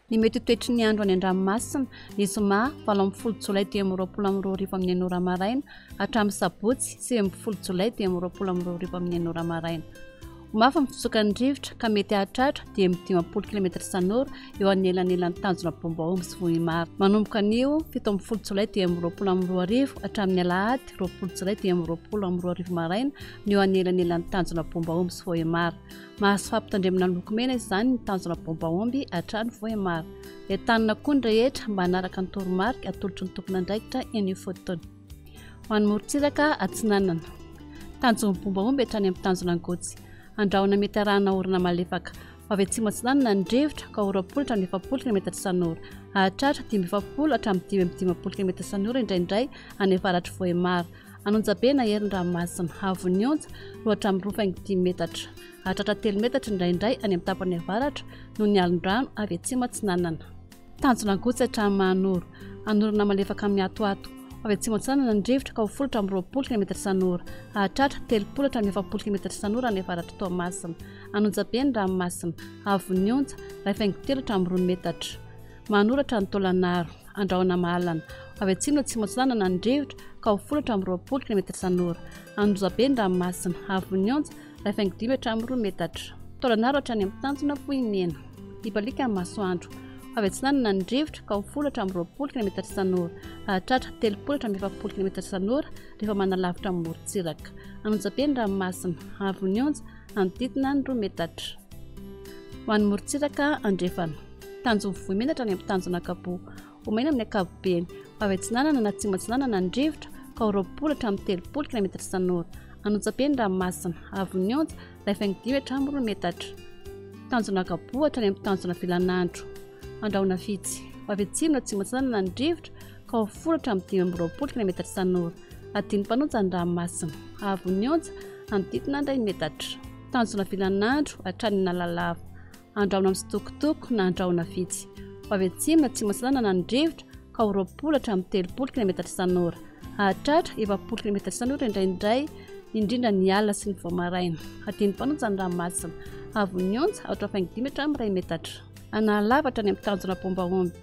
Ny mety ho toetry ny andro any an-dranomasina, ny zoma 18 jolay 2025 amin'ny enina ora maraina hatramin'ny sabotsy 19 jolay 2025 amin'ny enina ora maraina. Ho mafy ny fitsokan'ny rivotra ka mety hahatratra 55 kilometatra isan'ora eo anelanelan'ny tanjona Bombaomby sy Vohimara. Manomboka anio 17 jolay 2025 hatramin'ny alahady 20 jolay 2025 maraina ny eo anelanelan'ny tanjona Bombaomby sy Vohemar. Mahazo fampitandremana loko mena izany ny tanjona Bombaomby hatrany Vohemar. Entanina koa ny rehetra mba hanaraka ny toromarika atolotry ny tompon'andraikitra eny ifotony. Ho an'ny morontsiraka atsinanana. Tanjon'ny Bombaomby hatrany amin'ny tanjona Angotsy. Andrahona mety arahana orana malefaka. Ho avy atsimo atsinanana ny rivotra ka ho 20 hatramin'ny 40 kilometatra isan'ora. Hahatratra 45 hatramin'ny 55 kilometatra isan'ora indraindray any avaratr'i Vohemar. An'Onjabe na Herin-dranomasina. Haavon'ny onja, 2 hatramin'ny 2,5 metatra. Hahatratra 3 metatra indraindray any amin'ny tapany avaratra noho ny alon-drano avy atsimo atsinanana. Tanjona Angotsy hatramin'ny Mahanoro. Anorana malefaka miatoato. Ho avy atsimo atsinanana ny rivotra ka ho 10 hatramin'ny 20 kilometatra isan'ora. Hahatratra 30 hatramin'ny 40 kilometatra isan'ora any avaratr'i Toamasina. An'Onjabe ny ranomasina. Haavon'ny onja, 1,3 hatramin'ny 2 metatra. Mahanoro hatrany Taolagnaro. Andrahona Mahalana. Ho avy atsimo na atsimo atsinanana ny rivotra ka ho 10 hatramin'ny 20 kilometatra isan'ora. An'Onjabe ny ranomasina. Haavon'ny onja, 1,5 hatramin'ny 2 metatra. Taolagnaro hatrany amin'ny tanjona Vohimena. Hibaliaka ny masoandro. Ho avy atsinanana ny rivotra ka ho 10 hatramin'ny 20 kilometatra isan'ora. Hahatratra 30 hatramin'ny 40 kilometatra isan'ora rehefa manalavitra ny morontsiraka. An'Onjabe ny ranomasina. Haavon'ny onja, manodidina ny 2 metatra. Ho an'ny morontsiraka andrefana. Tanjon'ny Vohimena hatrany amin'ny tanjona Ankaboa. Ho maina amin'ny ankapobeny. Ho avy atsinanana na atsimo atsinanana ny rivotra ka ho 20 hatramin'ny 30 kilometatra isan'ora. An'Onjabe ny ranomasina. Haavon'ny onja, 1,5 hatramin'ny 2 metatra. Tanjona Ankaboa hatrany amin'ny tanjona Vilanandro. Andrahona vitsy. Ho avy atsimo na atsimo atsinanana ny rivotra ka ho 10 hatramin'ny 25 kilometatra isan'ora. Adin'ny mpanonja ny ranomasina. Haavon'ny onja, manodidina ny 1 metatra. Tanjona Vilanandro hatrany Analalava. Andrahona mitsitokotoko na andrahona vitsy. Ho avy atsimo na atsimo atsinanana ny rivotra ka ho 20 hatramin'ny 30 kilometatra isan'ora. Hahatratra 40 kilometatra isan'ora indraindray, indrindra ny alina sy ny vao maraina. Hadin'ny mpanonja ny ranomasina. Haavon'ny onja, 4,5 hatramin'ny 1 metatra. Analalava hatrany amin'ny tanjona Bombaomby.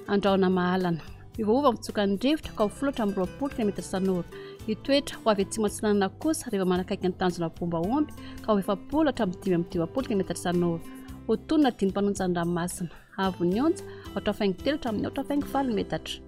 Andrahona mahalana. Miovaova ny fitsokan'ny rivotra ka ho 10 hatramin'ny 20 kilometatra isan'ora. Hitoetra ho avy atsimo atsinanana kosa rehefa manakaiky ny tanjona Bombaomby ka ho 40 hatramin'ny 55 kilometatra isan'ora. Ho tonina dimy mpanonja ny ranomasina. Haavon'ny onja, 4,3 hatramin'ny 4,8 metatra.